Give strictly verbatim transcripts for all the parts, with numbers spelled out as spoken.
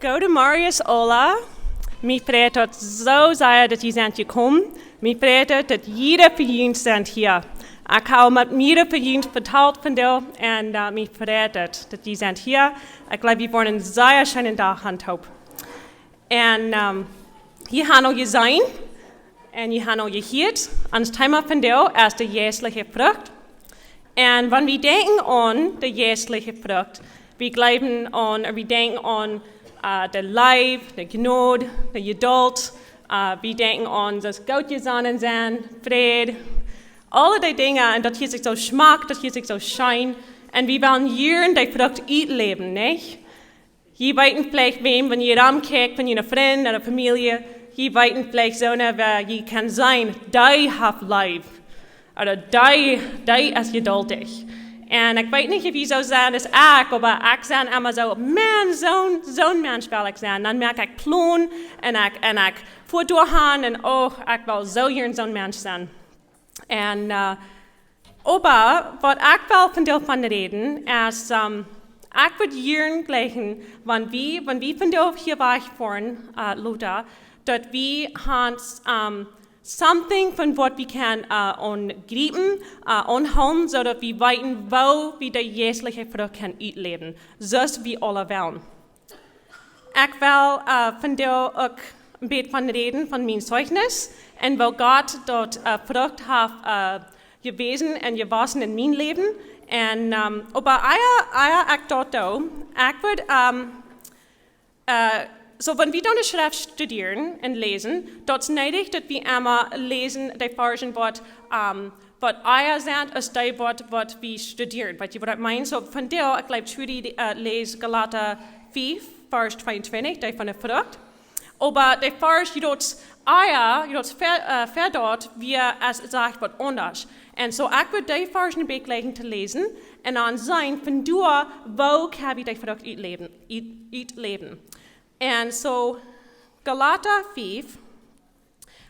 Goodemorjes aula. Mie freit daut soo sea, daut jie sent jekomen. Mie freit daut, daut jie vejient sent hia. Ekj hab met mie vejient vetalt von die un, äh, mie freit daut, daut jie sent hia. Ekj jleew, wie woaren een sea scheenen Dach han toop. Un, ähm, jie han aul jeseenen, un jie han aul jehieet, ons Thema vondoag es de jeistliche Frucht. Un wan wie denkjen aun de jeistliche Frucht, wie jleewen aun, wie denkjen aun, äh, de Leew, de Jnod, de Jeduld, äh, wie denkjen aun daut goot jesonnen sennen, Fräd, aule dee Dinja, un daut hieet sikj soo schmock, daut hieet sikj soo scheen. Un wie wellen hia de Frucht utläwen, nich? Jie weeten veleicht wäm, wan jie romkjikjen, von june Frind ooda Famielje, jie weeten veleicht soone, wäa jie kjennen seenen, dee haft Leew. Ooda dee, dee es jeduldich. Un ekj weet nich, auf jie soo sent aus ekj, oba ekj sie emma soo, Maun, soon, soon Mensch well ekj sennen. Dan moak ekj Plon un ekj, un ekj foa doahan un, oh, ekj well soo jieren soon Mensch sennen. Un, äh, oba waut ekj well vondoag von räden es, ähm, ekj wudd jieren jlikjen, wan wie, wan wie vondoag hia wajchfoaren, äh, Lothar, daut wie han, ähm, something von waut wie kjennen, äh, aunjriepen, äh, aunhoolen, soo daut wie weeten, woo wie de jeistliche Frucht kjennen utläwen, soo aus wie aula wellen. Ekj well, äh, vondoag uk een bät von räden von mien Zeugnis un woo Gott daut, äh, Frucht haft, äh, jewäsen un jewossen en mien Läwen. Un, ähm, oba ea, ea ekj daut doo, ekj wudd, ähm, äh, soo, wan wie dan de Schreft studieren un läsen, daut es needich, daut wie emma läsen, de Varsch waut, ähm, waut ea sent aus dee waut, waut wie studieren. Weetst du, waut ekj meen? Soo, vondoag, ekj jleew, Judy, äh, läst Galata fief, Varsch tweeuntwintich, dee von de Frucht. Oba de Varsch, jie daut ea, jie daut ver-, äh, ver daut, wia aus, sajcht waut aundasch. Un soo, ekj wudd dee Varsch een bät jlikjen to läsen un dan seenen, vondoag, woo kjenn wie de Frucht utläwen, ut-, utläwen. Un soo, Galata fief,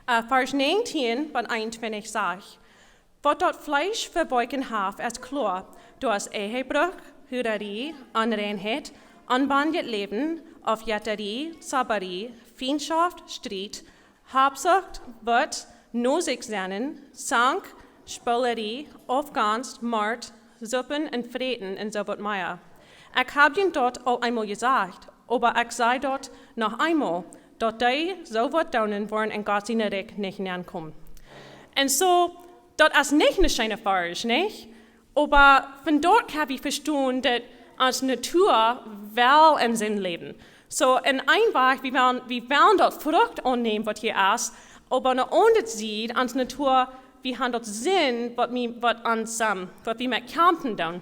äh, Varsch näajentieen bat eenuntwintich sajcht: Waut daut Fleesch vebroaken haft, es kloa. Daut es Ehebruch, Hurarie, Onreinheit, onbendjet Läwen, Aufjettarie, Zaubarie, Fientschoft, Striet, Habsucht, Wut, no sikj sennen, Zank, Spolarie, Aufgonst, Mort, Supen un Fräten un soo waut mea. Ekj hab junt daut aul eemol jesajcht, oba ekj saj daut noch eemol, daut dee soo waut doonen woaren en Gott sien Rikj nich nenkomen. Un soo, daut es nich een scheena Varsch, nich? Oba von doa kjenn wie vestonen, daut ons Natua well en Sind läwen. Soo, en een Wajch, wie wellen, wie wellen daut Frucht aunnämen, waut hia es, oba aun de aundre Sied, ons Natua, wie han daut Sind, waut wie, waut ons, ähm, waut wie met kjamfen doonen.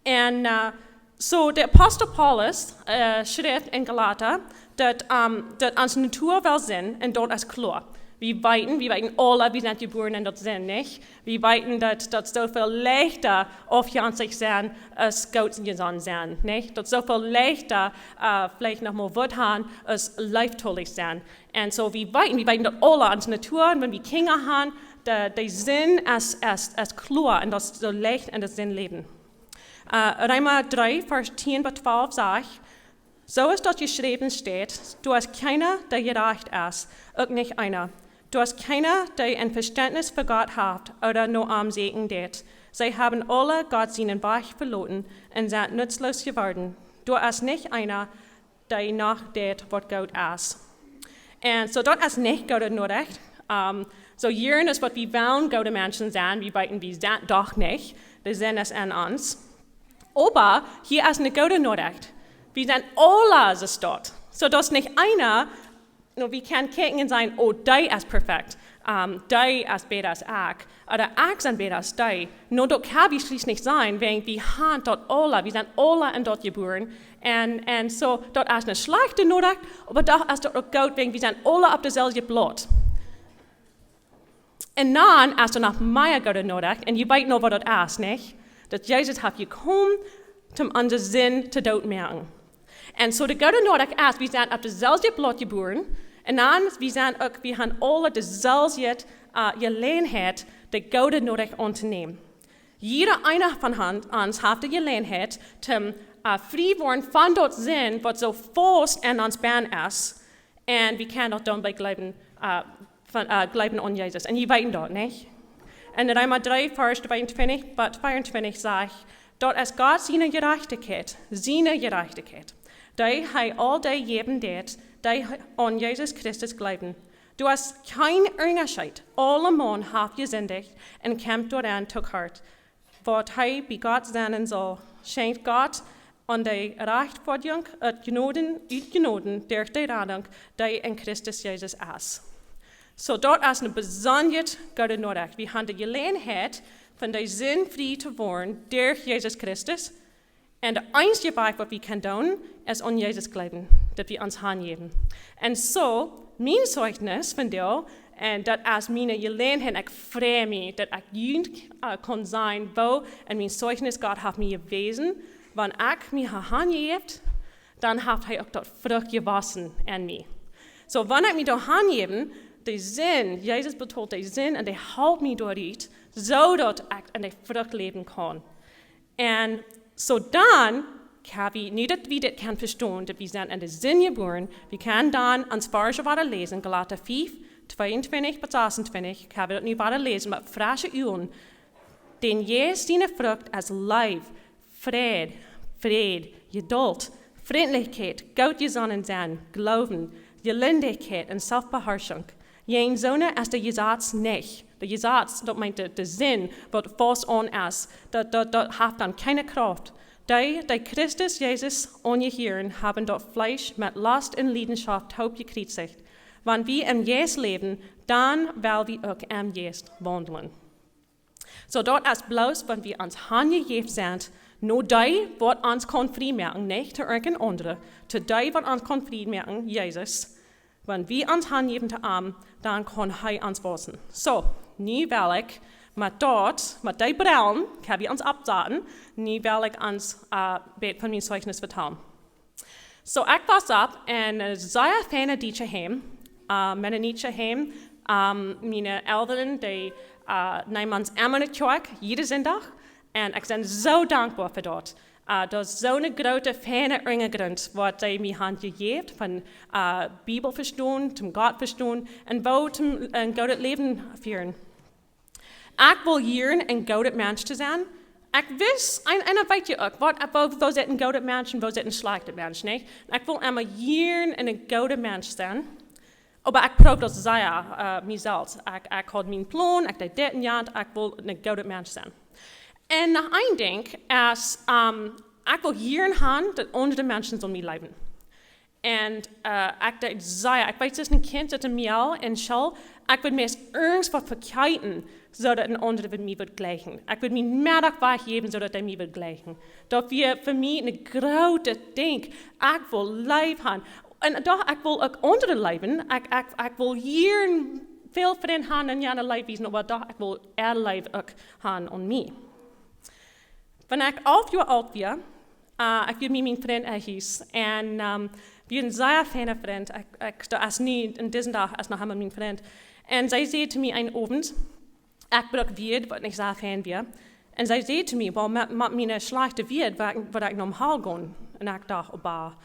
Un, äh, soo, de Apostel Paulus, äh, schrift en Galata, daut, ähm, daut ons Natua well Sind, un daut es kloa. Wie weeten, wie weeten aula, wie sent jebuaren en daut Sind, nich? Wie weeten daut, daut soo väl leichta aufjenstich sennen aus goot jesonnen sennen, nich? Daut soo väl leichta, äh, veleicht noch mol Wut han aus leeftolich sennen. Un soo, wie weeten, wie weeten daut aula, ons Natua, un wan wie Kjinja han, de, de Sind es, es, es kloa un daut es soo leicht en de Sind läwen. Äh, Reema dree, Varsch tieen bat twalf sajcht: Soo aus daut jeschräwen steit: Doa es kjeena, dee jerajcht es, uk nich eena. Doa es kjeena, dee een Veständnis fa Gott haft ooda no am sieekjen deit. See haben aula Gott sienen Wajch veloten un sent nutzloos jeworden. Doa es nich eena, dee noch deit, waut goot es. Un soo, daut es nich goode Norecht. Ähm, soo, hia es waut wie wellen goode Menschen sennen, wie weeten, wie sent doch nich. De Sind es en ons. Oba hia es eene goode Norecht. Wie sent aula soo doot. Soo, daut es nich eena, nu, wie kjennen kjikjen un sajen: Oh, dee es perfekt. Ähm, dee es bäta aus ekj. Ooda ekj sie bäta aus dee. Nu, daut kjenn wie schlieslich nich sennen, wäajen wie han daut aula. Wie sent aula en daut jebuaren. Un, un soo, daut es eene schlajchte Norecht, oba doch es daut uk goot, wäajen wie sent aula opp daut selwje Blaut. Un dan es doa noch mea goode Norecht, un jie weeten aul, waut daut es, nich? Daut Jesus haft jekomen, om onse Sind to doot moaken. Un soo, de goode Norecht es, wie sent opp daut selwje Blaut jebuaren, un dan, wie sent uk, wie han aula daut selwje, äh, Jeläajenheit, de goode Norecht auntonämen. Jieda eena von han-, ons haft de Jeläajenheit, om äh, frie woaren von daut Sind, waut soo faust aun ons benn es. Un wie kjennen daut dan bie jleewen, äh, von, äh, jleewen aun Jesus. Un jie weeten daut, nich? En Reema dree, Varsch tweeuntwintich bat veeauntwintich sajcht: Daut es Gott siene Jerajchtichkjeit, siene Jerajchtichkjeit, dee hee aul dee jäwen deed, dee aun Jesus Christus jleewen. Doa es kjeen Unjascheet. Aulemaun haft jesindicht un kjemt doaraun to kort, waut hee bie Gott sennen saul. Schenkjt Gott aun de Rajchtfoadjunk ut Jnoden, ut Jnoden derch de Radunk, dee en Christus Jesus es. Soo, daut es eene besondasch goode Norecht. Wie haben de Jeläajenheit, von de Sind frie to woaren derch Jesus Christus. Un de eensje Wajch, waut wie kjennen doonen, es aun Jesus jleewen, daut wie ons hanjäwen. Un soo, mien Zeichnis von doa, un daut es miene Jeläajenheit, ekj frei mie, daut ekj junt, äh, kaun sajen, woo en mien Zeichnis Gott haft mie jewäsen, wan ekj mie ha hanjejäft, dan haft hee uk daut Frucht jewossen en mie. Soo, wan ekj mie doa hanjäwen, de Sind, Jesus betolt de Sind un dee halpt mie doa rut, soo daut ekj en de Frucht läwen kaun. Un soo dan kjenn wie, nu daut wie dit kjennen vestonen, daut wie sent en de Sind jebuaren, wie kjennen dan ons Varsch wieda läsen, Galata fief, tweeuntwintich bat sasuntwintich, kjenn wie daut nu wieda läsen, met fresche Uagen. Dän Jeist siene Frucht es Leew, Freid, Fräd, Jedult, Frintlichkjeit, Goodjesonnen sennen, Gloowen, Jelindichkjeit un Selfstbeharschunk. Jäajen soone es daut Jesaz nich. Daut Jesaz, daut meent de, de Sind, waut faust aun es. Daut, daut, daut haft dan kjeene Krauft. Dee, dee Christus Jesus aunjehieren, haben daut Fleesch met Lost un Leidenschoft toop jekjriezicht. Wan wie em Jeist läwen, dan well wie uk em Jeist waundlen. Soo, daut es bloos, wan wie ons hanjejäft sent, no dee, waut ons kaun frie moaken, nich to irjenteen aundre, to dee, waut ons kaun frie moaken, Jesus. Wan wie ons hanjäwen to am, dan kaun hee ons wausen. Soo, nu well ekj met daut, met dee Brellen, kjenn wie ons oppsaten, nu well ekj ons, äh, bät von mien Zeichnis vetalen. Soo, ekj wos opp en, äh, sea feine dietsche Heim, äh, Mennonietsche Heim. Ähm, miene Elren, dee, äh, neemen ons emma no de Kjoakj, jieda Sindach. Un ekj sie soo dankboa fa daut. Äh, daut es soone groote, feine Unjagrunt, waut dee mie haben jejäft, von, äh, Bibel vestonen, toom Gott vestonen, un woo toom, äh, goodet Läwen fieren. Ekj wull jieren een goodet Mensch to sennen. Ekj wist, een, eena weet je uk, waut, woo, woo sent goode Menschen, woo sent schlajchte Menschen, nich? Ekj wull emma jieren een goodet Mensch sennen. Oba ekj proowd daut sea, äh, mie selfst. Ekj, ekj haud mienen Plon, ekj deed dit un jant, ekj wull een goodet Mensch sennen. Un noch een Dinkj es, ähm, ekj wull jieren haben, daut aundre Menschen sullen mie leewen. Un, äh, ekj deed sea, ekj weet, aus een Kjint daut mie aul en School, ekj wull meist irjent waut vekjeepen, soo daut een aundra mie wudd jlikjen. Ekj wull mienen Meddach wajchjäwen, soo daut hee mie wudd jlikjen. Daut wia fa mie een grootet Dinkj. Ekj wull leew haben. Un doch, ekj wull uk aundre leewen. Ekj, ekj, ekj wull jieren väl Frind haben un an leew wiesen, oba doch, ekj wull äa Leew uk haben aun mie. Wan ekj alf Joa oolt wia, äh, ekj wia met mienen Frint en Hus. Un, ähm, wia een sea feina Frint. Ekj, ekj, daut es nu, en disen Dach es noch emma mien Frint. Un see säd to mie eenen Owent, ekj brukt Wieed, waut nich sea fein wia. Un see säd to mie, well, met, met miene schlajchte Wieed, woa ekj, woa ekj nom Hal gonen. Un ekj docht, oba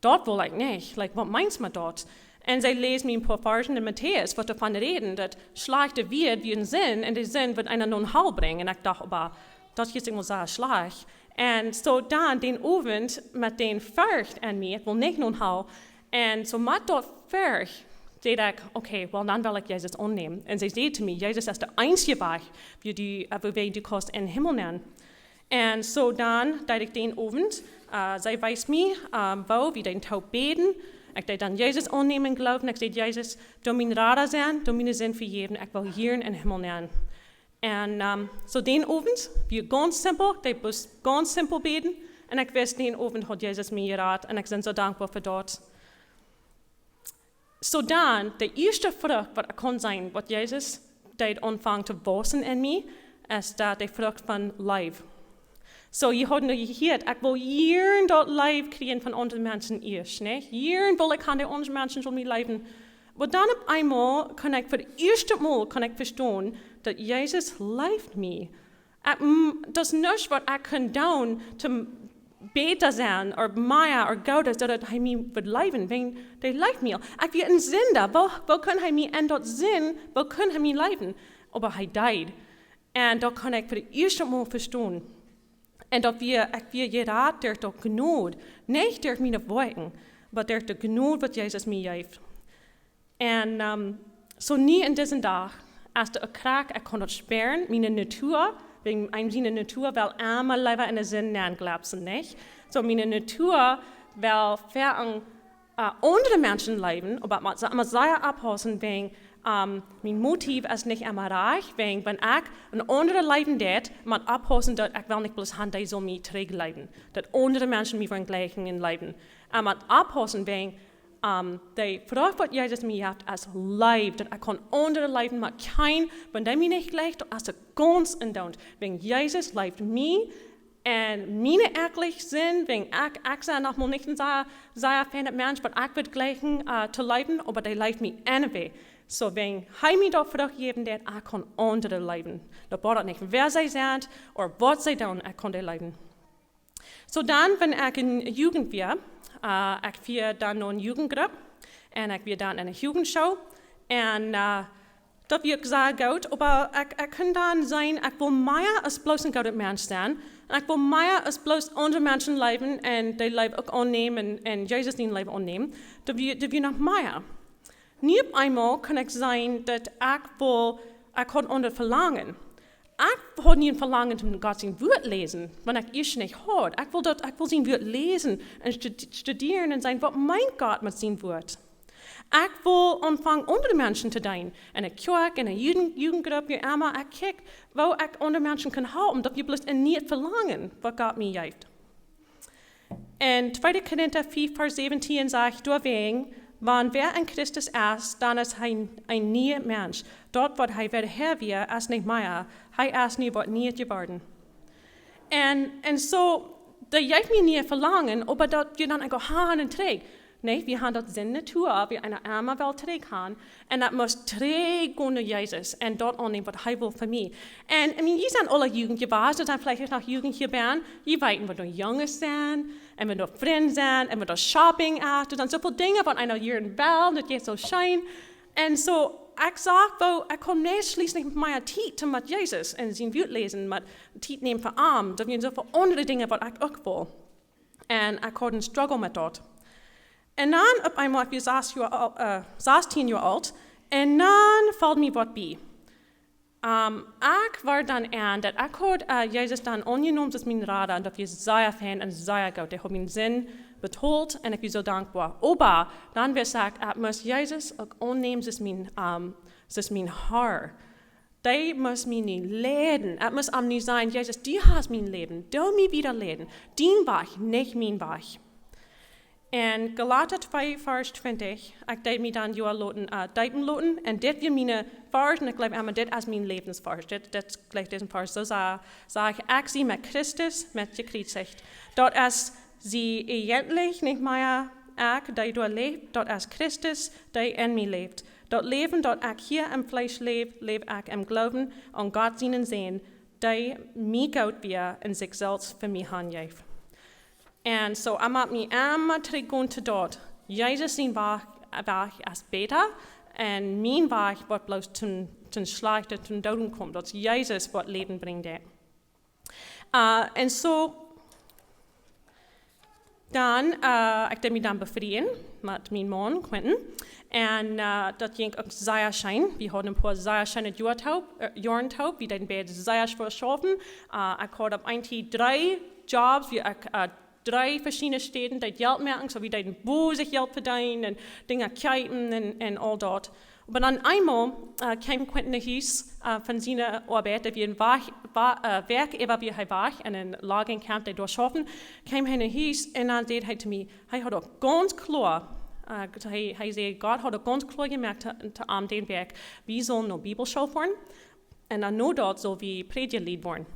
daut wull ekj nich. Like, waut meenst met daut? Un see läst mie een poa Varschen en Matäus, waut doavon räden, daut schlajchte Wieed wia een Sind, un de Sind wudd eena nom Hal brinjen. Un ekj docht, oba daut es eemol sea schlajcht. Un soo dan, dän Owent met dän Forcht en mie, ekj wull nich nom Hal. Un soo met daut Forcht, säd ekj, okay, well, dan well ekj Jesus aunnämen. Un see säd to mie, Jesus es de eensje Wajch, woo du, äh, woo du kaust en Himmel nenn. Un soo dan deed ekj dän Owent, äh, see wees mie, äh, woo wie deeden toop bäden. Ekj deed dan Jesus aunnämen, jleewen. Ekj säd, Jesus, doo mien Rada sennen, doo miene Sind vejäwen, ekj well hia en Himmel nenn. Un, ähm, soo dän Owent, wia gaunz simpel, ekj deed bloos gaunz simpel bäden. Un ekj wist, dän Owent haud Jesus mie jerat. Un ekj sie soo dankboa fa daut. Soo dan, de ieeschte Frucht, waut ekj kunn seenen, waut Jesus deed aunfangen to wausen en mie, es daut de Frucht von Leew. Soo, jie haben nu jehieet, ekj wull jieren daut Leew kjrieen von aundre Menschen ieescht, nä? Jieren wull ekj haben, de aundre Menschen sullen mie leewen. Oba dan opp eemol kunn ekj fa daut ieeschte Mol kunn ekj vestonen, daut Jesus leeft mie. Ekj, mm, daut es nuscht, waut ekj kunn doonen, toom bäta sennen, ooda mea, ooda gooda, soo daut hee mie wudd leewen, wäajen hee leeft mie. Ekj wia een Sinda, woo, woo kunn hee mie enn daut Sind, woo kunn hee mie leewen? Oba hee deed. Un daut kunn ekj fa daut ieeschte Mol vestonen. Un daut wia, ekj wia jerat derch daut Jnod, nich derch miene Woakjen, oba derch daut Jnod waut Jesus mie jeef. Un, ähm, soo nu enn disen Dach, aus de Krakjt, ekj kunn daut spieren, miene Natua, wäajen eenem siene Natua well emma leewa enn de Sind nenn gleepsen, nich? Soo miene Natua well fa een, äh, aundre Menschen leewen, oba ekj mott, mott sea oppaussen, wäajen, ähm, mien Motiv es nich emma rajcht, wäajen wan ekj een aundra leewen deed, mott oppaussen daut ekj well nich bloos han, dee saul mie trigj leewen. Daut aundre Menschen mie woaren jlikjen un leewen. Ekj mott oppaussen, wäajen, ähm, de Frucht waut Jesus mie jeft es Leew, daut ekj kaun aundre leewen, mau kjeen, wan dee mie nich jlikjt, daut es gaunz endoont. Wäajen Jesus leeft mie un miene ekjliche Sind, wäajen ekj, ekj sie noch mol nich een sea, sea feinet Mensch, waut ekj wudd jlikjen, äh, to leewen, oba dee leeft mie anyway. Soo, wäajen hee mie daut Frucht jäwen deed, ekj kaun aundre leewen. Daut bodat nich, wäa see sent, ooda waut see doonen, ekj kaun dee leewen. Soo dan, wan ekj enn Jugend wia, äh, ekj wia dan no eene Jugendgrupp un ekj wia dan enn eene Jugendschool. Un, äh, daut wia uk sea goot, oba ekj, ekj kunn dan seenen, ekj wull mea aus bloos een gooda Mensch sennen. Un ekj wull mea aus bloos aundre Menschen leewen un dee Leew uk aunnämen un, un Jesus siene Leew aunnämen. Daut wia, daut wia noch mea. Nu opp eemol kunn ekj seenen daut ekj wull, ekj haud aundre Velangen. Ekj haud nich een Velangen toom Gott sien Wuat läsen, wan ekj ieescht nich haud. Ekj wull daut, ekj wull sien Wuat läsen un stud-, studieren un seenen, waut meent Gott met sien Wuat? Ekj wull aunfangen aundre Menschen to deenen. Enn eene Kjoakj, enn eene Jugend-, Jugendgrupp, wua emma. Ekj kjikj, woo ekj aundre Menschen kunn halpen. Daut wia bloos een nieet Velangen, waut Gott mie jeef. Enn tweede Korinta fief, Varsch säwentieen sajcht: Doawäajen, wan wäa enn Christus es, dan es hee een, een niea Mensch. Daut, waut hee verhäa wia, es nich mea. Hee es nu waut Nieet jeworden. Un, un soo, daut jeef mie een nieet Velangen, oba daut wia dan uk aul han un trigj. Nä, wie haben daut Sind-Natua, wua eena emma well trigj gonen. Un daut mott trigj gonen no Jesus un daut aunnämen, waut hee well fa mie. Un, I mean, jie sent aule Jugend jewast, doa sent veleicht noch Jugend hia bie. Jie weeten, waut nu Junges sent, un waut nu Frind sent, un waut nu Shopping es. Doa sent sooväl Dinja, waut eena hieren well, daut jeit soo scheen. Un soo, ekj sach, woo, ekj kunn nich schlieslich mea Tiet met Jesus un sien Wuat läsen, mea Tiet nämen fa am. Doa wieren sooväl aundre Dinja, waut ekj uk wull. Un ekj haud een Struggle met daut. Un dan opp eemol, ekj wia sas Joa aul, äh, sastieen Joa oolt. Un dan foll mie waut bie. Ähm, ekj wia dan aun, daut ekj haud, äh, Jesus dan aunjenomen aus mien Rada, un daut wia sea fein un sea goot. Dee haud miene Sind betolt un ekj wia soo dankboa. Oba dan wist ekj, ekj must Jesus uk aunnämen aus mien, ähm, aus mien Herr. Dee must mie nu leiden. Ekj must am nu sajen: Jesus, du hast mien Läwen. Du must mie wieda leiden. Dien Wajch, nich mien Wajch. Enn Galata twee, Varsch twintich, ekj deed mie dan Joa loten, äh, deepen loten. Un dit wia mien Varsch, un ekj jleew emma, dit es mien Läwensvarsch. Dit, dit jleew ekj, disen Varsch. Soo sa-, saj ekj: Ekj sie met Christus met jekjriezicht. Daut es, sie ejentlich nich mea ekj, dee doa läft, daut es Christus, dee enn mie läft. Daut Läwen, daut ekj hia em Fleesch läw, läw ekj em Gloowen aun Gott sienen Sän, dee mie goot wia un sikj selfst fa mie hanjeef. Un soo, ekj mott mie emma trigj gonen to daut. Jesus sien Wajch, Wajch es bäta, un mien Wajch woat bloos toom, toom Schlajchten, toom Dooden komen. Daut Jesus woat Läwen brinjen. Äh, un soo, dan, äh, ekj deed mie dan befrieen met mienen Maun, Quentin. Un, äh, daut jinkj uk sea scheen. Wie hauden een poa sea scheene Joaren toop, äh, Joaren toop. Wie deeden beid sea schwoa schaufen. Äh, ekj haud opp eene Tiet dree Jobs, wua ekj, äh, dree veschiedne Städen deed Jelt moaken, soo wia daut een bosich Jelt vedeenen un Dinja kjeepen un, un aul daut. Oba dan eemol, äh, kjeem Quentin no Hus, äh, von siene Oabeit, dee wia een Wajch, wa-, äh, Wäakj äwa wia hee wajch enn een Logging Camp, dee doa schaufen, kjeem hee no Hus un dan säd hee to mie, hee haud uk gaunz kloa, äh, hee, hee säd, Gott haud uk gaunz kloa jemoakt to, to am dän Wäakj, wie sullen no Bibelschool foaren un dan no daut sull wie Prädja lead woaren.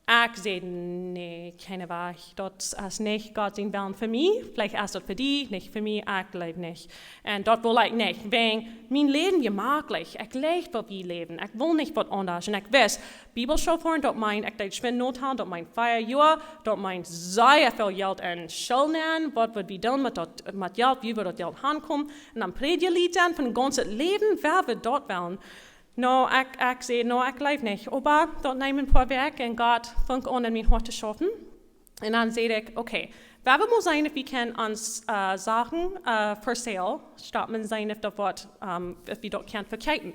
Ekj säd: "Nä, kjeen Wajch. Daut es nich Gott sien Wellen fa mie. Veleicht es daut fa die, nich fa mie. Ekj jleew nich. Un daut well ekj nich. Wäajen mien Läwen jemaklich. Ekj jleich, woo wie läwen. Ekj well nich waut aundasch." Un ekj wist, Bibelschool foaren, daut meent, ekj deed schwind notalen, daut meent vea Joa, daut meent sea väl Jelt en School nämen. Waut wudd wie doonen met daut, met Jelt? Wua wudd daut Jelt hankomen? Un dan Prädja leet sennen fa daut gaunze Läwen, woo wudd daut wellen? No, ekj, ekj säd: "No, ekj jleew nich." Oba daut neem een poa Wäakj un Gott funk aun en mien Hoat to schaufen. Un dan säd ekj: "Okay, wie wellen mol seenen, auf wie kjennen ons, äh, Sachen, äh, for sale stoppen un seenen, auf daut woat, ähm, auf wie daut kjennen vekjeepen."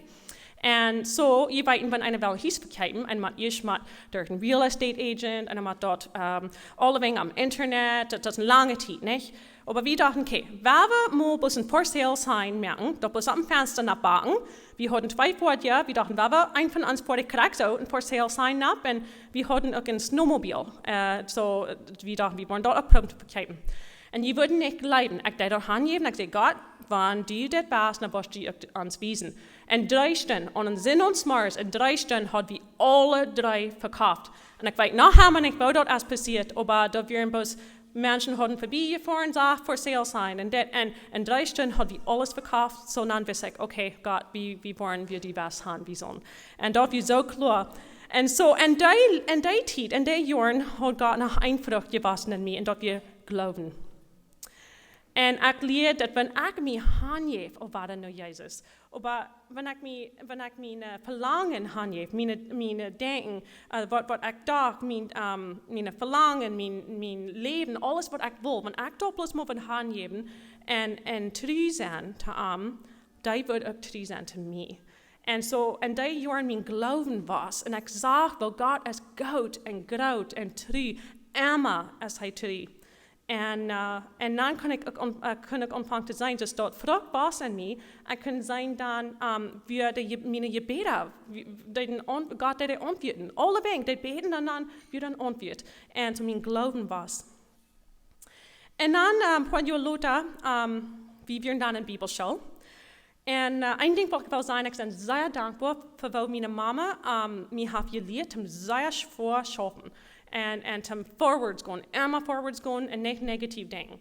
Un soo, jie weeten, wan eena well een Hus vekjeepen, eena mott ieescht mol derch een Real Estate Agent, eena mott daut, ähm, aulawäajen aum Internet, daut, daut es eene lange Tiet, nich? Oba wie dochten: "Okay, wie wellen mol bloos een for sale sign moaken, daut bloos opp een Fensta nopp backen." Wie hauden twee Foatieja, wie dochten, wie wellen eent von ons Foatieja krakjt soo een for sale sign nopp, un wie hauden uk een Snowmobil. Äh, soo, wie dochten, wie wellen daut uk proowen to vekjeepen. Un jie wudden nich jleewen, ekj deed daut hanjäwen, ekj säd: "Gott, wan du dit west, dan woascht du uk ons wiesen." En dree Stunden, aun een Sinndach zemorjes, en dree Stunden haud wie aule dree vekofft. Un ekj weet noch emma nich, woo daut es passieet, oba daut wieren bloos Menschen hauden vebie jefoaren, sach for sale sign. Un dit, un en dree Stunden haud wie aules vekofft, soo dan wist ekj: "Okay, Gott, wie, wie woaren wie die best han, wie sellen." Un daut wia soo kloa. Un soo, en dee, en dee Tiet, en dee Joaren haud Gott noch eene Frucht jewossen en mie, un daut wia Gloowen. Un ekj lieed, daut wan ekj mie hanjäw, oh, wada no Jesus. Oba wan ekj mie, wan ekj mien, äh, Velangen hanjäw, mien, mien Denkjen, äh, waut, waut ekj docht, mien, ähm, mien Velangen, mien, mien Läwen, aules waut ekj wull, wan ekj doa bloos mol waut hanjäwen un, un tru sennen to am, dee wudd uk tru sennen to mie. Un soo, en dee Joaren mien Gloowen wos, un ekj sach, woo Gott es goot un groot un tru, emma es hee tru. Un, äh, un dan kunn ekj uk aun-, äh, kunn ekj aunfangen to seenen, daut daut Frucht wos en mie, un kunn seenen dan, ähm, woo de Je-, miene Jebäda, woo, dee dän aun-, Gott deed dee auntwuaden. Aulawäajen, dee bäden un dan wia doa een Auntwuat. Un soo mien Gloowen wos. Un dan, ähm, poa Joa lota, ähm, wie wieren dan en Bibelschool. Un, äh, een Dinkj waut ekj well sajen, ekj sie sea dankboa fa woo miene Mama, ähm, mie haft jelieet om sea schwoa schaufen. Un, un om forwards gonen, emma forwards gonen un nich negativ denkjen.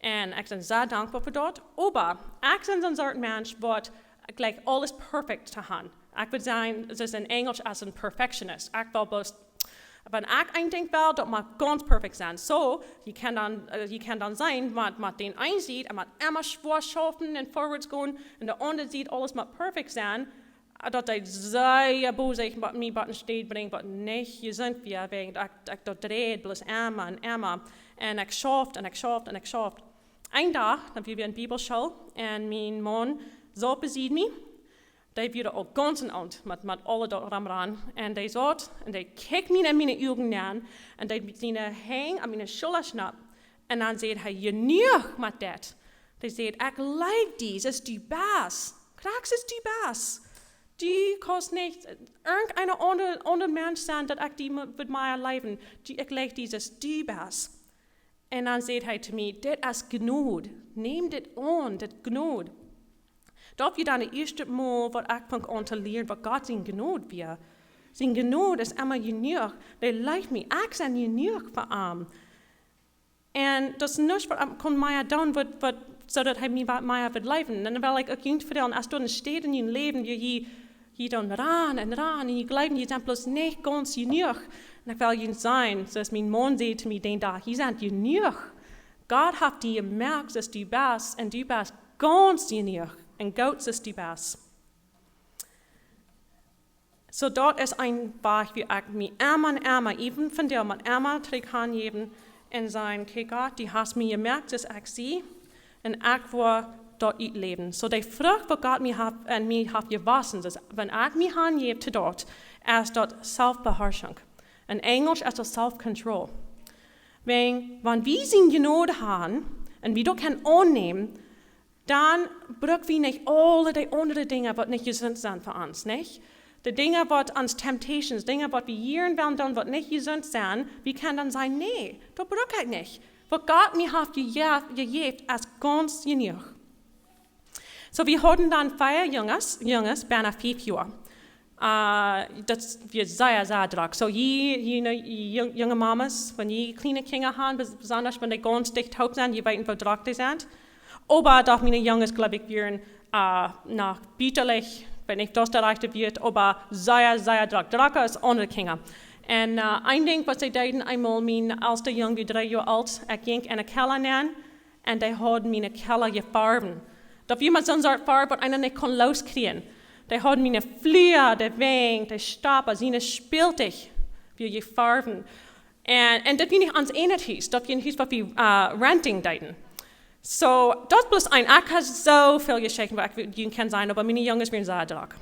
Un ekj sie sea dankboa fa daut. Oba ekj sie soon Sort Mensch waut jlikjt aules perfekt to han. Ekj wudd sajen, daut es en Enjelsch aus een perfectionist. Ekj well bloos, wan ekj een Dinkj well, daut mott gaunz perfekt sennen. Soo, jie kjennen dan, äh, jie kjennen dan seenen, wan, wan dän eenen Sied, un mott emma schwoa schaufen un forwards gonen, un de aundre Sied, aules mott perfekt sennen, äh, daut dee sea bosich mie bie een Städ brinjt, waut nich jesunt wia, wäajen ekj, ekj daut dreid bloos emma un emma. Un ekj schauft un ekj schauft un ekj schauft. Een Dach, dan wia wie en Bibelschool, un mien Maun saut besied mie, dee wia aul gaunz en Aunt met, met aule daut romran. Un dee saut, un dee kjikjt mie en miene Uagen aun, un dee met siene Henj aun miene Schulla schnapt. Un dan säd hee: "Jenuach met dit." Dee säd: "Ekj leew die, soo aus du best. Krakjt soo aus du best. Du kaust nich irjenteena aundra, aundra Mensch sennen, daut ekj die mo-, wudd mea leewen. Du, ekj leew die, soo aus du best." Un dan säd hee to mie: "Dit es Jnod. Nemm dit aun, dit Jnod." Daut wia dan daut ieeschte Mol waut ekj funk aun to lieren waut Gott sien Jnod wia. Sien Jnod es emma jenuach. Dee leeft mie, ekj sie jenuach fa am. Un daut es nuscht waut am kunn mea doonen, waut, waut, soo daut hee mie waut mea wudd leewen. Un dan well ekj uk junt vetalen, aus doa eene Städ en jun Läwen, jie, jie, jie doonen ran un ran, un jie jleewen, jie sent bloos nich gaunz jenuach. Un ekj well junt sajen, soo aus mien Maun säd to mie dän Dach: "Jie sent jenuach. Gott haft die jemoakt soo aus du best, un du best gaunz jenuach un goot soo aus du best." Soo, daut es een Wajch, woo ekj mie emma un emma, even vondoag, mott emma trigj hanjäwen un sajen: "Okay, Gott, du hast mie jemoakt soo aus ekj sie, un ekj well daut utläwen." Soo, de Frucht waut Gott mie haft, en mie haft jewossen, daut es, wan ekj mie hanjäw to daut, es daut Selfbeherrschung. En Enjelsch es daut self-control. Wan, wan wie sien Jnod han un wie daut kjennen aunnämen, dan bruck wie nich aule de aundre Dinja waut nich jesunt sent fa ons, nich? De Dinja waut ons temptations, Dinja waut wie hieren wellen doonen waut nich jesunt sent, wie kjennen dan sajen: "Nä, daut bruck ekj nich. Waut Gott mie haft jejäft, jejäft es gaunz jenuach." Soo, wie hauden dan vea Junges, Junges, bie fief Joa. Äh, daut wia sea, sea drock. So, jie, jie, ne, jie jung-, junge Mamas, wan jie kjliene Kjinja han, bes-, besonda wan dee gaunz dicht toop sent, jie weeten, woo drock dee sent. Oba doch miene Junges, jleew ekj, wieren, äh, noch bieterlich, wan ekj daut de rajchte Wieed, oba sea, sea drock. Drocker aus aundre Kjinja. Un, äh, een Dinkj, waut see deeden, eemol mien elsta Jung wia dree Joa oolt, ekj jinkj enne Kjalla nenn, un dee hauden miene Kjalla jefarft. Daut wia met soon Sort Farf, waut eena nich kunn loskjrieen. Dee hauden miene Flua, de Wenj, de Stopp, siene Spältich, wia jefarft. Un, un daut wia nich ons ieejnet Hus, daut wia een Hus, waut wie, äh, renting deeden. So, daut bloos een, ekj ha soo väl Jeschichten, waut ekj junt kaun sajen, oba miene Junges wieren sea drock.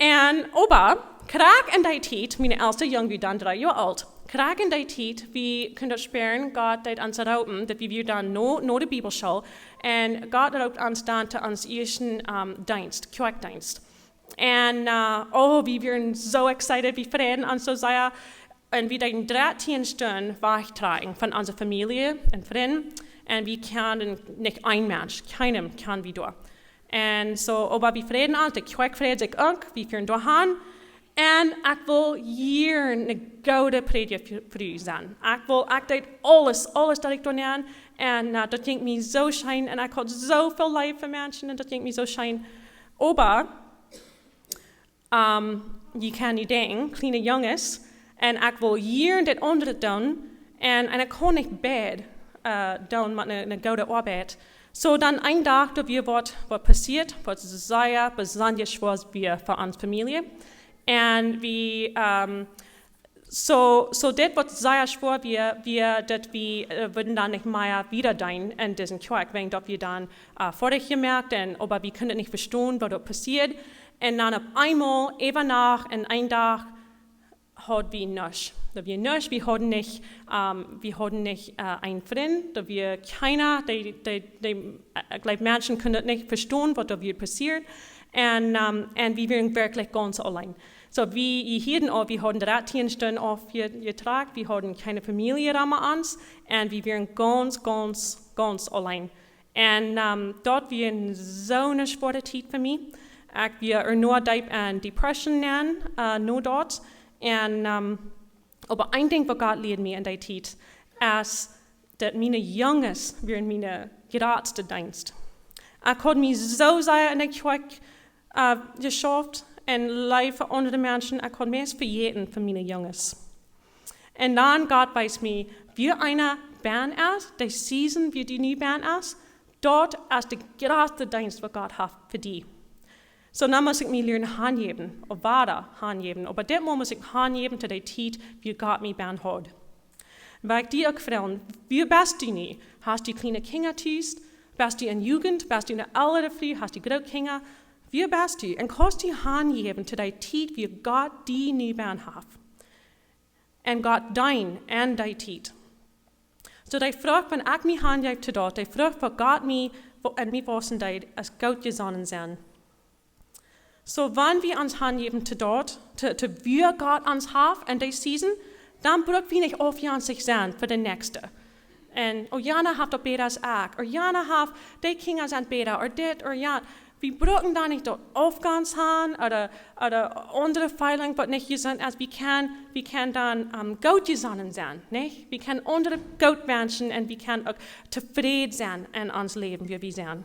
Un oba, krakjt en dee Tiet, mien elsta Jung wia dan dree Joa oolt, krakjt en dee Tiet, wie kunnen daut spieren, Gott deed ons roopen, daut wie wieren dan no, no de Bibelschool, un Gott roopt ons dan to onsen ieeschten, ähm, Deenst, Kjoakjdeenst. Un, äh, oh, wie wieren soo excited, wie freiden ons soo sea. Un wie deeden dartieen Stunden wajchtrakjen von onse Famielje un Frind. Un wie kjanden nich een Mensch, kjeenem kjanden wie doa. Un so, oba wie freiden ons, de Kjoakj freid sikj uk, wie fuaren doa han. Un ekj wull hia eene goode Prädja-, Fru sennen. Ekj wull, ekj deed aules, aules daut ekj doa nenn. Un, äh, daut jinkj mie soo scheen. Un ekj haud soo väl Leew fa Menschen un daut jinkj mie soo scheen. Oba ähm, jie kjennen nu denkjen, kjliene Junges, un ekj wull hia dit aundre doonen, un, un ekj kunn nich beid, äh, doonen met eene, eene goode Oabeit. So dan een Dach, doa wia waut, waut passieet, waut sea besonda schwoa wia fa onse Famielje. Un wie, ähm, so, so dit, waut sea schwoa wia, wia daut wie, äh, wudden dan nich mea wieda deenen en dise Kjoakj, wäajen daut wia dan, äh, foadich jemoakt un, oba wie kunnen nich vestonen, waut doa passieed. Un dan opp eemol, äwa Nacht, en een Dach, haud wie nuscht. Daut wia nuscht, wie hauden nich, ähm, wie hauden nich, äh, een Frint, daut wia kjeena, dee, dee, dee, äh, ekj jleew, Menschen kunnen daut nich vestonen, waut doa wia passieet. Un, ähm, un wie wieren werkjlich gaunz auleen. So, wie, jie hieeden aul, wie hauden dartieen Stunden aufje-, jetrakjt, wie hauden kjeene Famielje rom ons, un wie wieren gaunz, gaunz, gaunz auleen. Un, ähm, daut wia soone schwoare Tiet fa mie. Ekj wia ea noch deep en Depression nenn, äh, no daut. Un, ähm, oba een Dinkj, waut Gott lieed mie en dee Tiet, es daut miene Junges wieren mien jratsta Deenst. Ekj haud mie soo sea en de Kjoakj, äh, jeschauft un leef fa aundre Menschen, ekj haud meist vejäten von miene Junges. Un dan Gott wiest mie, woo eena bennen es, de Season, woo dee nu bennen es, daut es de jratsta Deenst, waut Gott haft fa die. So, dan must ekj mie lieren hanjäwen, ooda wada hanjäwen. Oba dit Mol must ekj hanjäwen to de Tiet, woo Gott mie bennen haud. Wiels ekj die uk froag, woo best du nu? Hast du kjliene Kjinja tus? Best du en Jugend? Best du eene elre Fru? Hast du Grootkjinja? Woo best du? Un kaust du hanjäwen to de Tiet, woo Gott die nu bennen haft? Un Gott deenen en dee Tiet. So de Frucht, wan ekj mie hanjeef to daut, de Frucht, waut Gott mie, waut en mie wausen deed, es goot jesonnen sennen. So, wan wie ons hanjäwen to daut, to, to woo Gott ons haft en dee Season, dan bruck wie nich aufjenstich sennen fa de näakjste. Un, oh, jana haft daut bäta aus ekj. Ooda jana haft, dee Kjinja sent bäta, ooda dit, ooda jant. Wie brucken dan nich daut Aufgonst han, ooda, ooda aundre Feelinj, waut nich jesunt es. Wie kjennen, wie kjennen dan, ähm, goot jesonnen sennen, nich? Wie kjennen aundre goot wenschen un wie kjennen uk tofräd sennen en ons Läwen, woo wie sent.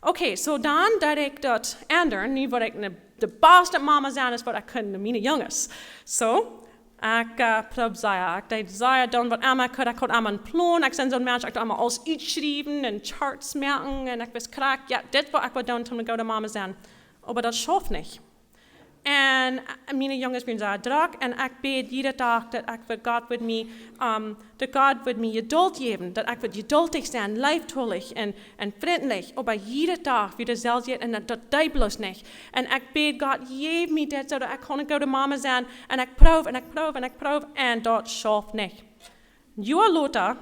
Okay, so dan, daut ekj daut endren, nu wull ekj ne, de baste Mama sennen, aus waut ekj kunn no miene Junges. So, ekj, äh, proowd sea, ekj deed sea doonen, waut emma ekj kunn, ekj haud emma een Plon, ekj sie soon Mensch, ekj deed emma aules utschriewen un Charts moaken un ekj wist krakjt, jo, dit wull ekj woll doonen, om ne goode Mama sennen. Oba daut schauft nich. Un, äh, miene Junges wieren sea drock un ekj bäd jieda Dach, daut ekj wudd, Gott wudd mie, ähm, daut Gott wudd mie Jedult jäwen, daut ekj wudd jeduldich sennen, leeftolich un, un frintlich. Oba jieda Dach wia daut selwje un daut, daut deed bloos nich. Un ekj bäd Gott, jeff mie dit, soo daut ekj kaun ne goode Mama sennen. Un ekj proow un ekj proow un ekj proow un daut schauft nich. Een Joa lota,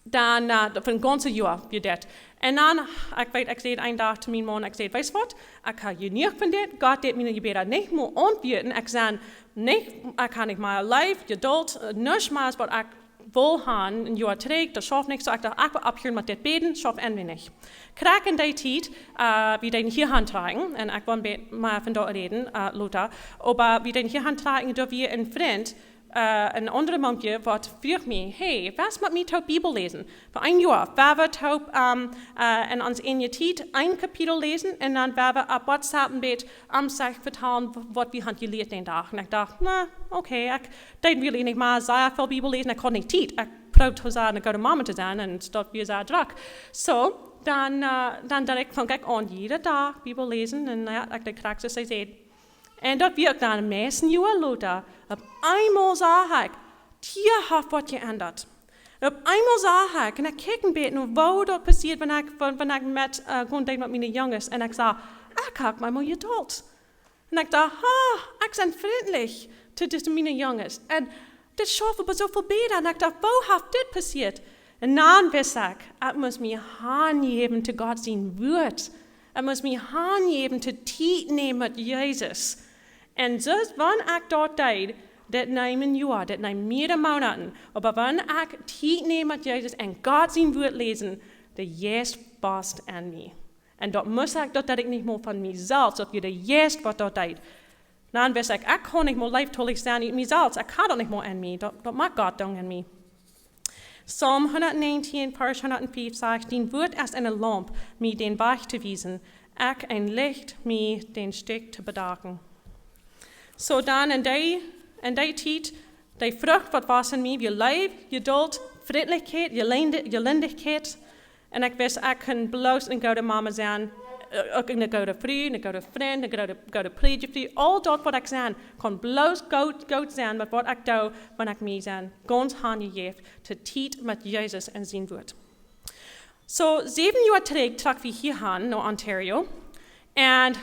dan, äh, fa een gaunzet Joa wia dit. Un dan, ekj weet, ekj säd een Dach to mienen Maun, ekj säd, weetst waut, ekj hab jenuach von dit, Gott deed miene Jebäda nich mea auntwuaden, ekj sie nich, ekj hab nich mea Leew, Jedult, äh, nuscht mea aus waut ekj wull han, een Joa trigj, daut schauft nich soo, ekj docht, ekj well opphieren met dit bäden, schauft een weinich. Krakjt en dee Tiet, äh, wie deeden hia han trakjen, un ekj well bät mea von daut räden, äh, lota, oba wie deeden hia han trakjen, doa wia een Frint, äh, een aundret Mumkje, waut fruach mie: "Hey, wurscht met mie toop Bibel läsen?" Fa een Joa, wie wieren toop, ähm, äh, en ons eenje Tiet een Kapitel läsen, un dan wieren wie opp WhatsApp een bät aum sikj vetalen, w-, waut wie han jelieet dän Dach. Un ekj docht, na, okay, ekj deed really nich mea sea väl Bibel läsen, ekj haud nich Tiet. Ekj proowd to sennen eene goode Mama to sennen, un daut wia sea drock. Soo, dan, äh, dan deed ekj, funk ekj aun, jieda Dach Bibel läsen, un, na jo, ekj deed krakjt soo aus see säd. Un daut wia uk dan meist een Joa lota. Opp eemol sach ekj, hia haft waut jeendat. Un opp eemol sach ekj, un ekj kjikj een bät no, woo daut passieed, wan ekj, wan, wan ekj met, äh, gonen deed met miene Junges, un ekj sach, ekj hab mau Jedult. Un ekj docht, ha, ekj sie frintlich to dise miene Junges. Un dit schauft oba soo väl bäta. Un ekj docht, woo haft dit passieet? Un dan wist ekj, ekj must mie hanjäwen to Gott sien Wuat. Ekj must mie hanjäwen to Tiet nämen met Jesus. Un soo, wan ekj daut deed, dit neem een Joa, dit neem mearere Moonaten. Oba wan ekj Tiet näm met Jesus un Gott sien Wuat läsen, de Jeist wort en mie. Un daut must ekj, daut deed ekj nich mol von mie selfst, daut wia de Jeist waut daut deed. Dan wist ekj, ekj kaun nich mol leeftolich sennen ut mie selfst, ekj kaun daut nich mol en mie, daut, daut moakt Gott dan en mie. Psalm hundatnäajentieen, Varsch hundatfief sajcht: "Dien Wuat es eene Laump, mie dän Wajch to wiesen, ekj een Licht, mie dän Stich to bedecken." Soo dan en dee, en dee Tiet, dee Frucht waut wia en mie, wia Leew, Jedult, Frintlichkjeit, Jelende-, Jelendichkjeit. Un ekj wist, ekj kunn bloos eene goode Mama sennen, äh, uk eene goode Fru, eene goode Frint, eene goode, goode Prädja Fru. Aul daut waut ekj sie, kaun bloos goot, goot sennen met waut ekj doo, wan ekj mie sie gaunz hanjejäft to Tiet met Jesus un sien Wuat. Soo, säwen Joa trigj trocken wie hia han no Ontario. Un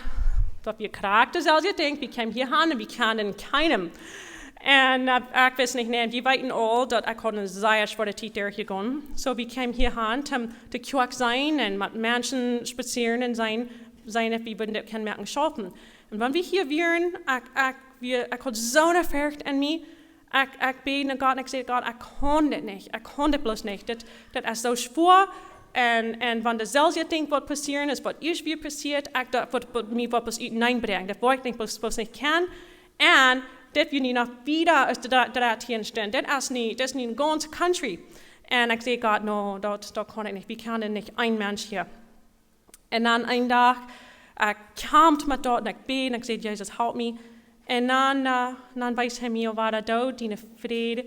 daut wia krakjt daut selwje Dinkj, wie kjeemen hia han un wie kjanden kjeenem. Un, äh, ekj wist nich, nä, jie weeten aul, daut ekj haud eene sea schwoare Tiet derchjegonen. Soo, wie kjeemen hia han, om de Kjoakj seenen un met Menschen spazieren un seenen, seenen, auf wie wudden daut kjennen moaken schaufen. Un wan wie hia wieren, ekj, ekj, wie, ekj haud soone Forcht en mie, ekj, ekj bäd no Gott un ekj säd: "Gott, ekj kaun dit nich, ekj kaun dit bloos nich. Dit, dit es soo schwoa." Un, un wan daut selwje Dinkj waut passieren es, waut ieescht wia passieet, ekj docht, waut, waut mie waut bloos uteneen brinjen. Daut woa ekj nich bloos, bloos nich kjennen. Un dit wia nu noch wieda aus de dre-, dreetieen Stunden. Dit es nu, dit es nu eene gaunze country. Un ekj säd: "Gott, no, daut, daut kaun ekj nich. Wie kjennen nich een Mensch hia." Un dan een Dach, ekj kjeem met daut un ekj bäd un ekj säd: "Jesus, help mie." Un dan, äh, dan wiest hee mie: "Wada, doo dienen Fräd,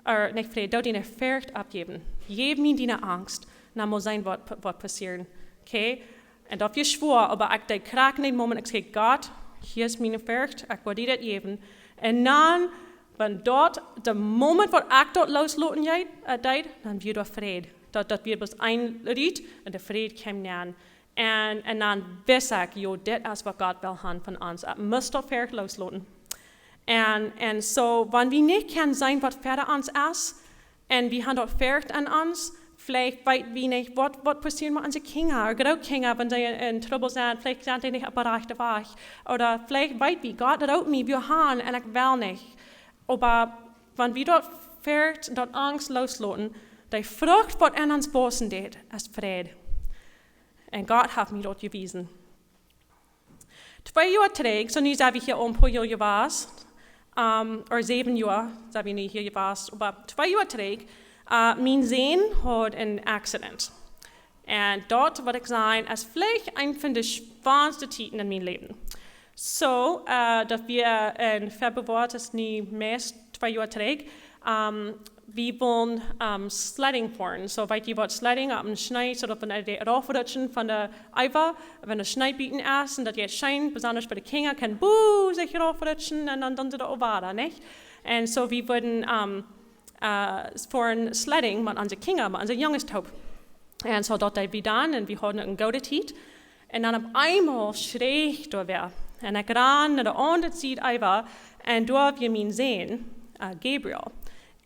äh, nich Fräd, doo diene Forcht oppjäwen. Jäw mie diene Angst, dan mol seenen waut, waut passieren." Okay? Un daut wia schwoa, oba ekj deed krakjt en dän Moment, ekj säd: "Gott, hia es miene Forcht, ekj well die daut jäwen." Un dan, wan daut, de Moment waut ekj daut loosloten deed, äh, deed, dan wia doa Fräd. Daut, daut wia bloos een Lied un de Fräd kjeem nenn. Un, un dan wist ekj: "Jo, dit es waut Gott well han von ons. Ekj must daut Forcht loosloten." Un, un soo, wan wie nich kjennen seenen waut ver ons es, un wie han daut Forcht en ons, veleicht weet wie nich, waut, waut passieren met onse Kjinja, Grootkjinja, wan see en, en Trubbel sent, veleicht sent dee nich opp dän rajchten Wajch. Ooda veleicht weet wie, Gott roopt mie, wie han, un ekj well nich. Oba wan wie daut Forcht, daut Angst loosloten, de Frucht waut en ons wausen deed, es Fräd. Un Gott haft mie daut jewiesen. Twee Joa trigj, soo nu sent wie hia aul een poa Joa jewast, ähm, ooda säwen Joa sent wie nu hia jewast, oba twee Joa trigj, äh, mien Sän haud een Accident. Un daut, waut ekj säd, es veleicht eent von de schwoaste Tieden en mien Läwen. Soo, äh, daut wia en Februar, daut es nu meist twee Joa trigj, ähm, wie wullen, ähm, sledding foaren. Soo, weet jie waut sledding, opp een Schnee, soo daut wie raufrutschen von de Eewa, wan de Schnee buten es, un daut jeit scheen, besonda bie de Kjinja, kaun boo sikj raufrutschen un dan, dan doonen see daut wada, nich? Un soo, wie wudden, ähm, äh, foaren sledding met onse Kjinja, met onse Junges toop. Un soo daut deed wie dan, un wie hauden eene goode Tiet. Un dan opp eemol schreech doa wäa. Un ekj rand no de aundre Sied äwa, un doa wia mien Sän, äh, Gabriel.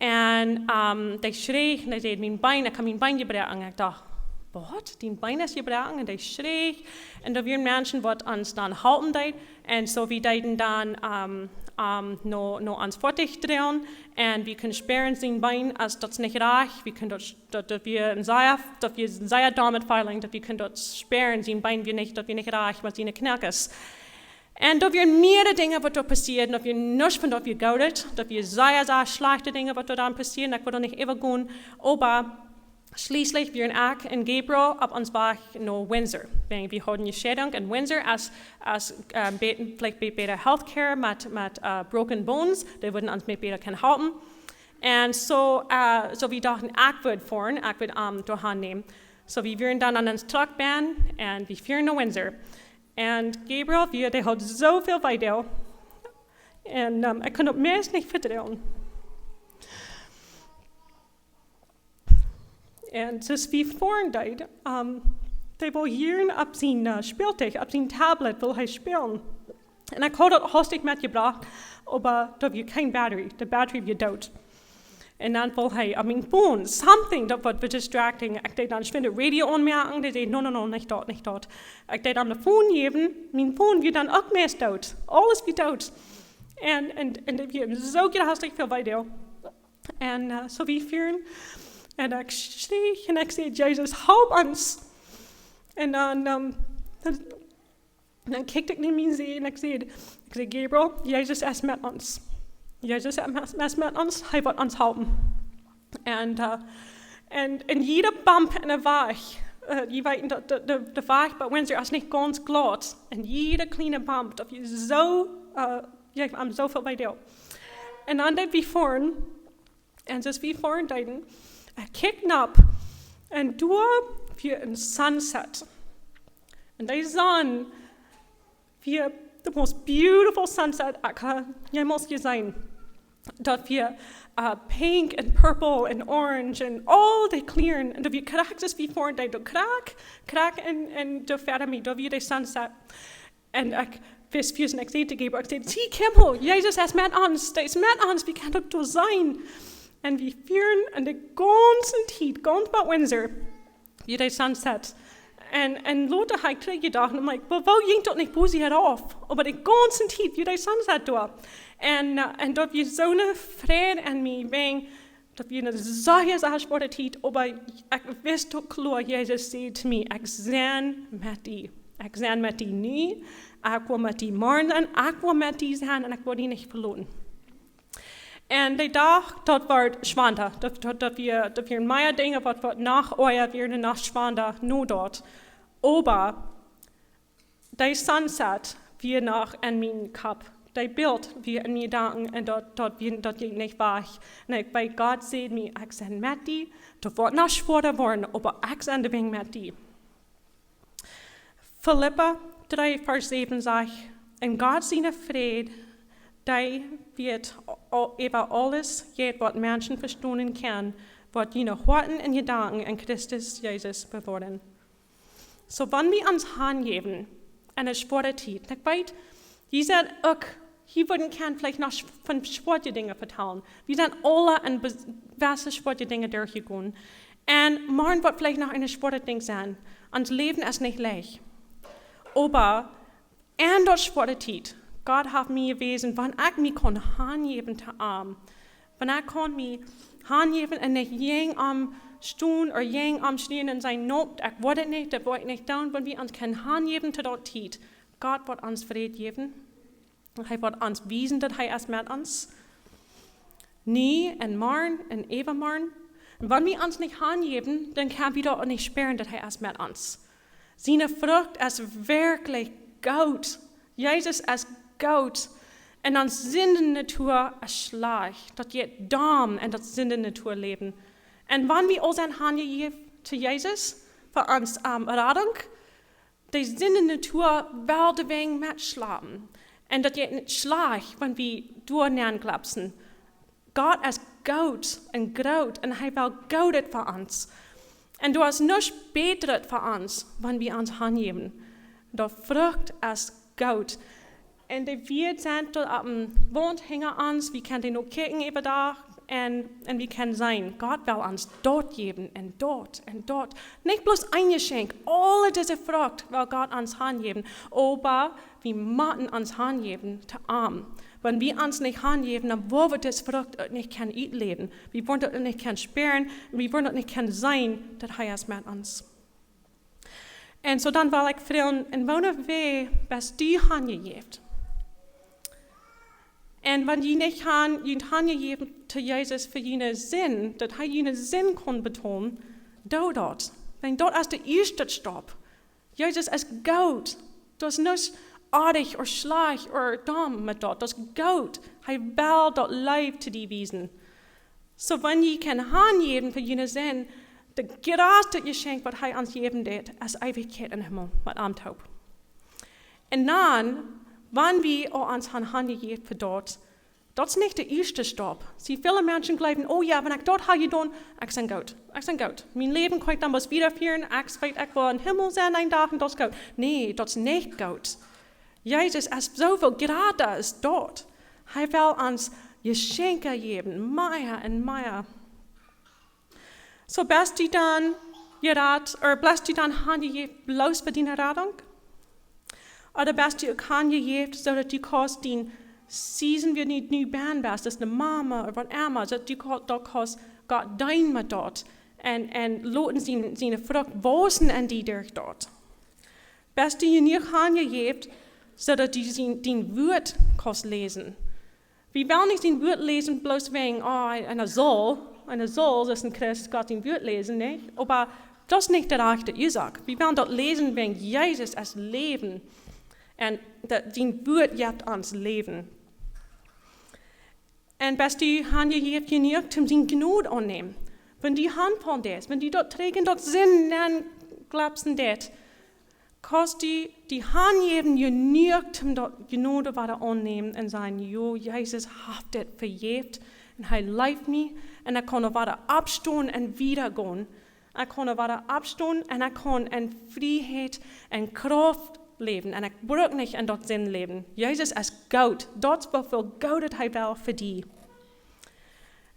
Un, ähm, dee schreech, un dee säd: "Mien Been, ekj hab mien Been jebroaken." Un ekj docht, Waut? Dien Been es jebroaken? Un dee schreech. Un doa wieren Menschen, waut ons dan halpen deed. Un soo wie deeden dan, ähm, ähm, no, no ons Foatich droagen. Un wie kunnen spieren sien Been, aus daut es nich rajcht. Wie kunnen daut, daut, daut wia een sea, daut wia een sea domet feeling, daut wie kunnen daut spieren, sien Been wia nich, daut wia nich rajcht met siene Knoakes. Un doa wieren mearere Dinja, waut doa passieeden. Daut wia nuscht von daut wia goodet. Daut wia sea, sea schlajchte Dinja, waut doa dan passieeden. Ekj well doa nich äwa gonen. Oba schlieslich wieren ekj un Gabriel opp ons Wajch no Windsor. Wäajen wie hauden Jescheedunk en Windsor, aus, aus, ähm, bät-, veleicht bät bäta healthcare met, met, äh, broken bones. Dee wudden ons met bäta kunnen halpen. Un soo, äh, soo wie dochten, ekj wudd foaren, ekj wudd am doahan nämen. Soo wie wieren dan aun ons Truck benen un wie fuaren no Windsor. Un Gabriel, wia, dee haud soo väl Weedoag. Un, ähm, ekj kunn daut meist nich vedroagen. Un soo aus wie foaren deeden, ähm, dee wull hia opp sien, äh, Spältisch, opp sien Tablet wull hee spälen. Un ekj haud daut haustich metjebrocht, oba doa wia kjeen Batterie. De Batterie wia doot. Un dan wull hee, I mean, phone, something, daut wudd distracting. Ekj deed dan schwind de Radio aunmoaken, dee säd, no, no, no, nich daut, nich daut. Ekj deed am de phone jäwen, mien phone wia dan uk meist doot. Aules wia doot. Un, un, un daut wia soo jraslich väl Weedoag. Un, äh, soo wie fuaren. Un ekj schreech un ekj säd, Jesus, halp ons. Un dan, ähm, dan, dan kjikj ekj no mienen Sän un ekj säd, ekj säd, Gabriel, Jesus es met ons. Jesus es, es met ons, hee woat ons halpen. Un, äh, un, un jieda Bump en de Wajch, äh, jie weeten daut de, de, de Wajch bie Windsor es nich gaunz glaut. Un jieda kjliena Bump, daut wia soo, äh, jeef am soo väl Weedoag. Un dan deed wie foaren, un soo aus wie foaren deeden, ekj kjikj nopp, un doa wia een Sunset. Un dee Sonn wia the most beautiful sunset ekj ha jemols jeseenen. Daut wia, äh, pink un purple un orange un aul dee Kjlieren. Un daut wia krakjt soo aus wie foaren deeden, doa krakjt, krakjt un, un doa ver mie, doa wia de Sunset. Un ekj wist, wie es, un ekj säd to Gabriel, ekj säd, see, kjikj, Jesus es met ons, dee es met ons, wie kjennen daut doa seenen. Un wie fuaren un de gaunze Tiet, gaunz bie Windsor, wia de Sunset. Un, un lota ha ekj trigj jedocht, un ekj, woo, woo jinkj daut nich bosich rauf? Oba de gaunze Tiet wia de Sunset doa. Un, äh, un daut wia soone Fräd en mie, wäajen daut wia eene sea, sea schwoare Tiet, oba ekj wist uk kloa, Jesus säd to mie, ekj sie met die. Ekj sie met die nu, ekj woa met die morjen sennen, ekj woa met die sennen un ekj woa die nich veloten. Un dee Dach, daut wort schwanda. Daut, daut, daut wia, daut wieren mea Dinja, waut, waut noch oaja wieren un noch schwanda no daut. Oba dee Sunset wia noch en mienen Kopp. Dee Bilt wia en mienen Jedanken un daut, daut wia, daut jinkj nich wajch. Un ekj weet, Gott säd mie, ekj sie met die, daut woat noch schwoara woaren, oba ekj sie doawäajen met die. Filippa dree Varsch säwen sajcht, un Gott sien Fräd, dee wiet a-, äwa aules jeit, waut Menschen vestonen kjennen, woat june Hoaten un Jedanken en Christus Jesus bewoaren. Soo, wan wie ons hanjäwen en eene schwoare Tiet, ekj weet, jie sent uk, jie wudden kjennen veleicht noch sch-, von schwoare Dinja vetalen. Wie sent aule en bes-, jewesse schwoare Dinja derchjegonen. Un morjen woat veleicht noch een schwoaret Dinkj sennen. Ons Läwen es nich leicht. Oba en daut schwoare Tiet, Gott haft mie jewäsen, wan ekj mie kaun hanjäwen to am. Wan ekj kaun mie hanjäwen un nich jäajen am stonen ooda jäajen am schrieen un sajen, nope, ekj woa daut nich, daut woa ekj nich doonen, wan wie ons kjennen hanjäwen to daut Tiet. Gott woat ons Fräd jäwen. Hee woat ons wiesen, daut hee es met ons. Nu un morjen un äwamorjen. Un wan wie ons nich hanjäwen, dan kjenn wie daut uk nich spieren, daut hee es met ons. Siene Frucht es werkjlich goot. Jesus es goot. Un ons Sindennatua es schlajcht. Daut jeit domm en daut Sindennatua läwen. Un wan wie aul sent hanjejäft to Jesus, fa ons, ähm, Radunk, de Sindennatua well doawäajen metschlapen. Un daut jeit nich schlajcht, wan wie doa nenn glapsen. Gott es goot un groot un hee well Goodet fa ons. Un doa es nuscht Bätret fa ons, wan wie ons hanjäwen. De Frucht es goot. Un dee Wieed sent doa opp de Waunt hinja ons, wie kjennen dee nu kjikjen äwa Dach. Un, un wie kjennen seenen, Gott well ons daut jäwen un daut un daut. Nich bloos een Jeschenkj, aule dise Frucht well Gott ons hanjäwen, oba wie motten ons hanjäwen to am. Wan wie ons nich hanjäwen, dan woa wie dise Frucht uk nich kjennen utläwen. Wie woaren daut nich kjennen spieren, wie woaren daut nich kjennen seenen, daut hee es met ons. Un soo dan well ekj froagen, en woone Wäaj best du hanjejäft? Un wan jie nich han, junt hanjejäft to Jesus fa june Sind, daut hee june Sind kunn betolen, doo daut. Wiels daut es de ieeschte Stap. Jesus es goot. Daut es nuscht oajch ooda schlajcht ooda domm met daut. Daut es goot. Hee well daut Leew to die wiesen. Soo wan jie kjennen hanjäwen fa june Sind, daut jratste Jeschenkj waut hee ons jäwen deit, es Eewichkjeit em Himmel met am toop. Un dan, wan wie aul ons han hanjejäft fa daut, daut es nich de ieeschte Stap. See, väle Menschen jleewen, oh jo, wan ekj daut ha jedonen, ekj sie goot. Ekj sie goot. Mien Läwen kaun ekj dan bloos wieda fieren, ekj weet, ekj woa em Himmel sennen een Dach un daut es goot. Nä, daut es nich goot. Jesus es sooväl jrata aus daut. Hee well ons Jeschenkja jäwen, mea un mea. Soo best du dan jerat, ooda best du dan hanjejäft bloos fa diene Radunk? Ooda best du uk hanjejäft, soo daut du kaust dien Season, wua du nu best, aus ne Mama ooda waut emma, soo daut du ka-, daut kaust Gott deenen met daut un, un loten sien, siene Frucht wausen en die derch daut? Best du jenuach hanjejäft, soo daut du sien, dien Wuat kaust läsen? Wie wellen nich sien Wuat läsen bloos wäajen, oh, eena saul, eena saul, soo aus een Christ, Gott sien Wuat läsen, nich? Oba daut es nich de rajchte Uasoak. Wie wellen daut läsen wäajen Jesus es Läwen. Un daut sien Wuat jeft ons Läwen. Un best du hanjejäft jenuach, om siene Jnod aunnämen? Wan du hanfaulen deist, wan du daut trigj en daut Sind nenn jlepsen deist, kaust du die hanjäwen jenuach, om daut Jnod wada aunnämen un sajen, jo, Jesus haft dit vejäft un hee leeft mie un ekj kaun wada oppstonen un wieda gonen. Ekj kaun wada oppstonen un ekj kaun en Frieheit un Krauft läwen un ekj bruk nich en daut Sind läwen. Jesus es goot, daut es woo väl Goodet hee well fa die.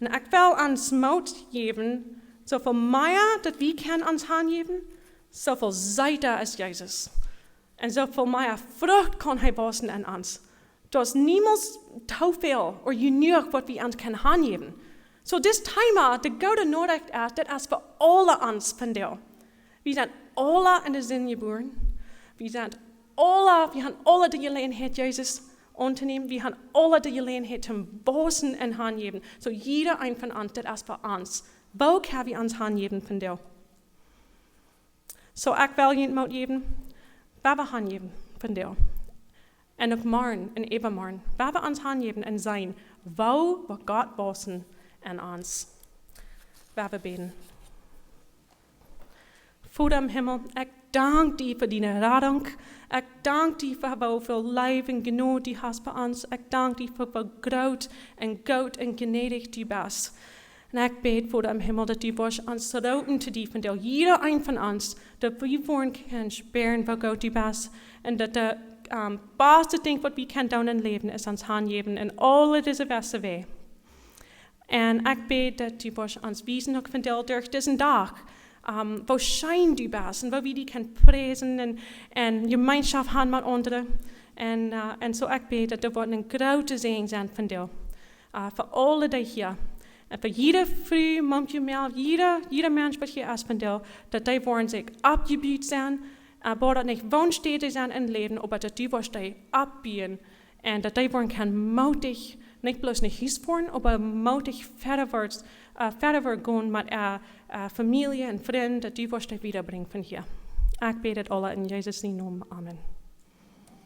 Un ekj well ons Moot jäwen, soo väl mea daut wie kjennen ons hanjäwen, soo väl seeta es Jesus. Un soo väl mea Frucht kaun hee wausen en ons. Daut es niemols too väl ooda jenuach waut wie ons kjennen hanjäwen. Soo dit Thema, de goode Norecht es, daut es fa aule ons vondoag. Wie sent aule en de Sind jebuaren. Wie sent aule, wie haben aule de Jeläajenheit, Jesus auntonämen. Wie haben aule de Jeläajenheit toom wausen un hanjäwen. Soo jieda een von ons, daut es fa ons. Woo kjenn wie ons hanjäwen vondoag? Soo ekj well junt Moot jäwen, woo wie hanjäwen vondoag. Un uk morjen un äwamorjen, woo wie ons hanjäwen un seenen, woo woat Gott wausen en ons. Woo wie bäden. Voda em Himmel, ekj dank die fa diene Radunk. Ekj dank die fa woo väl Leew un Jnod du hast fa ons. Ekj dank die fa woo groot un goot un jnädich du best. Un ekj bäd, Voda em Himmel, daut du woascht ons roopen to die vondoag, jieda een von ons, daut wie woaren kjennen spieren woo goot du best. Un daut de, ähm, baste Dinkj waut wie kjennen doonen em Läwen es ons hanjäwen en aule dise Wäaj. Un ekj bäd daut du woascht ons wiesen uk vondoag derch disen Dach, ähm, woo scheen du best un woo wie die kjennen priesen un, un Jemeenschoft haben met aundre. Un, äh, un soo ekj bäd daut doa woat een groota Säajen sennen vondoag, äh, fa aule dee hia. Un fa jiede Fru, Maun, Jung, Mejal, jieda, jieda Mensch waut hia es vondoag, daut dee woaren sikj oppjebut sennen, äh, oba daut nich Wonstäden sennen em Läwen, oba daut du woascht dee oppbuen. Un daut dee woaren kjennen mootich, nich bloos no Hus foaren, oba mootich wieda, äh, wieda gonen met äare, äh, Famielje un Frind, daut du woascht dee wieda brinjen von hia. Ekj bäd dit aule en Jesus sienen Nomen. Amen.